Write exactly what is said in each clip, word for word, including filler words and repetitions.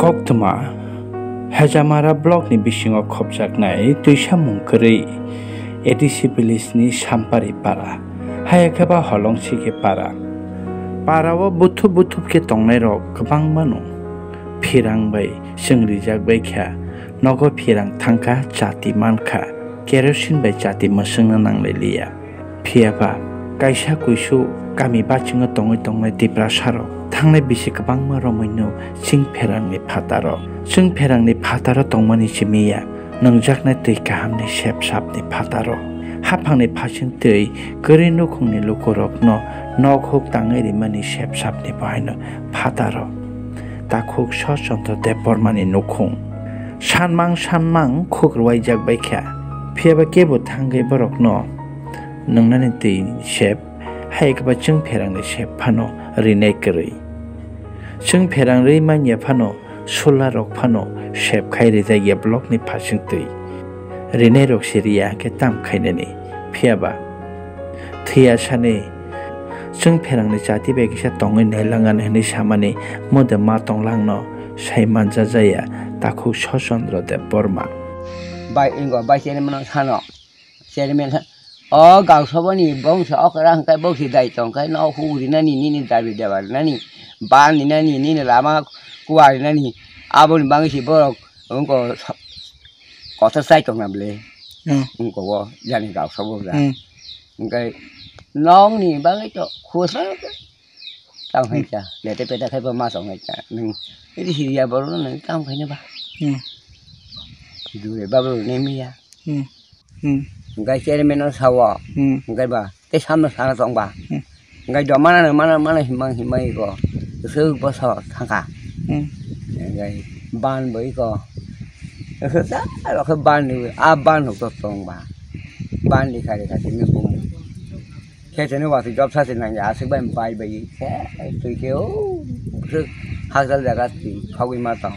Koktwma, Hejamara block ni bisingo khopjaknai twisamung kwrwi A D C village ni Sampari para, haya khe ba Holongsikhe para. Para o buthup buthup khe tongnai rok kwbangma no. Phirang bai chwng rijak bai kha, nogo phirang thangkha, chati mankha, kerosene bai chati mwswngna nanglai liya. Phiya ba, kaisa kuisu kami bachingo tongwi tongnai Tiprasarok thangnai bisi kwbangma romwino chwng pherangni phataro. Chwng pherangni phataro tongmani simi ya, nwngjaknai twi kahamni sepsapni phataro. Haphangni phasing twi kwrwi nukhungni lukurokno nok huk tangwi rimani sepsapni bohaino phataro. Takhuk Sosondro Debbarmani nukhung. Sanmang sanmang khuk rwuaijak bai kha. Phiya ba kebo thangwi borokno nwngnani twi sep, hai khe ba chwng pherangni sep phano rinai kwrwi. Chwng pherang rwi manya phano, sularok phano sep khai rijak ya block ni phasing twi. Rinai rok se riya hwnkhe tam khainani. Phiya ba thwiya sani chwng pherangni chati bai kisa tongwi nailangani hwnwi samani moda ma tonglangno sai manjajaya takhuk Sosondro Debbarma. Bai ingo bai chini mano sano. Chairman kha, o gausaboni bongsa okra hwnkhe bosi dai tongkhe no huk rinani nini dabi deba rinani, ban rinani nini lama kuwa rinani, aboni bagwi se borok wngko sa-, kotor chai tongna bwle. Hmm. Wngko o jani gausabo wngya. Hmm. Hwnkhe nokni bagwi to khosna. Tamo hai Hmm. kha, lete peta khai bo ma tong hai kha. Nwng rihirya borok no nwng tamo khaina ba. Hmm. Jure ba borok ne miya. Hmm. Hmm. Hwnkhe chairman no sao. Hmm. Hwnkhe ba, tei samno sana tong ba. Hmm. Hwnkhe do mana, mana, mana himang, himang iko. Swk boso thangkha. Hmm. Hwnkhe ban bo iko. Swk ta rokhe ban ni, a ban no to tong ba. Ban ni kha, kha, kha, tini bum. Khe tini watwi job sa se nangya, aswk bai bai bai khe twi khe o bwswk hakjal jaga twi khogwi ma tong.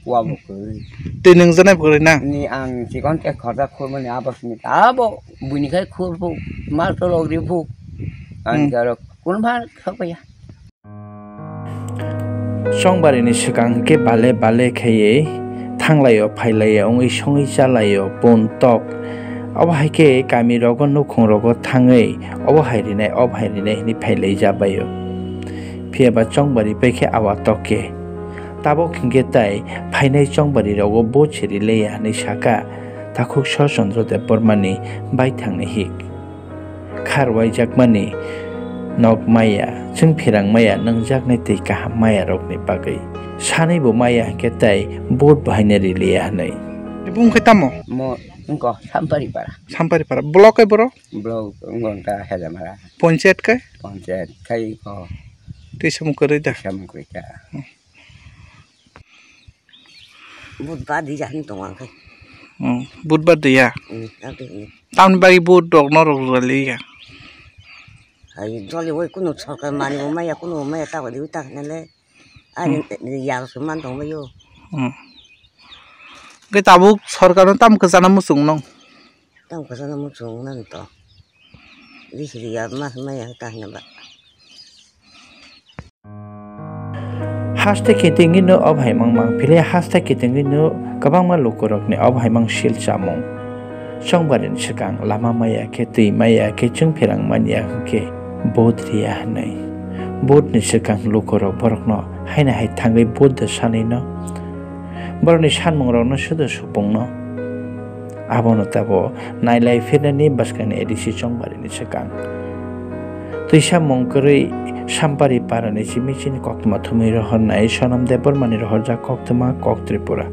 Wa bo kwrwi. Twi nwng janai bo kwrwi na? Ni ang chikon khe khorja khurmani abo simi ta abo buini khai khur phu, mal tolok ri phu. Ang Hmm. khe aro kun phan khok ya. Chongbari ni swkang hwnkhe bale bale khaiwi thanglaio, phailaio, wngwi songwi chalaio, bun tok. Obo hai khe kami rogo, nukhung rogo thangwi obo hai rinai, obo hai rinai hwnwi phailai jabaio. Phiya ba chongbari pai khe awa tok khe. Tabuk hwnkhe tai phainai chongbari rogo bo chiri leya hwnwi saka takhuk Sosondro Debbarmani baithangni hik. Kharwaijakmani nok maya, chwng pherang maya, nwngjaknai twi kaham maya rokni bagwi. Sanwi bo maya hwnkhe tai vote bo haino riliya hwnwi. Ibo wngkhe tamo? Mo wngkha Sampari para. Sampari para. Block khe boro? Block wngkha Hejamara. Ponchayat khe? Ponchayat khai ko. Twi samung kwrwi da? Samung kwrwi da. Hmm. Budbar di jahani tongo ang khai. Hmm, budbar di ya? Hmm, abdi ni. Tamni bagwi vote rok no rok rwliya? Hai, doli wai kunu sorkar mani bo maya, kunu bo maya, ta di ta nale. Ani Hmm. ya so man tong bayo. Hmm. Ke tabuk sorkar no tam kwchana muchung nong. Tamo kwchangno muchung nani to. Rihiriya ma hwnmaya ta hwnba. Haste kitingino obhaimang mang phili haste kitingino kwbangma lukurokni obhaimang sil chamung. Chongbarini swkang lama maya khe twi maya khe chwng pherang manya hwnkhe vote riya hwnwi. Vote ni swkang lukurok borokno haino hai thangwi vote da sanwino. Borokni sanmungrokno sudo supungno. Abono tabo nailai phirnani bwskangni A D C Chongbarini swkang. Twisa mung kwrwi Sampari parani simi chini koktwma thumwi rohornai Sonam Debbarmani rohorjak koktwma kok Tripura.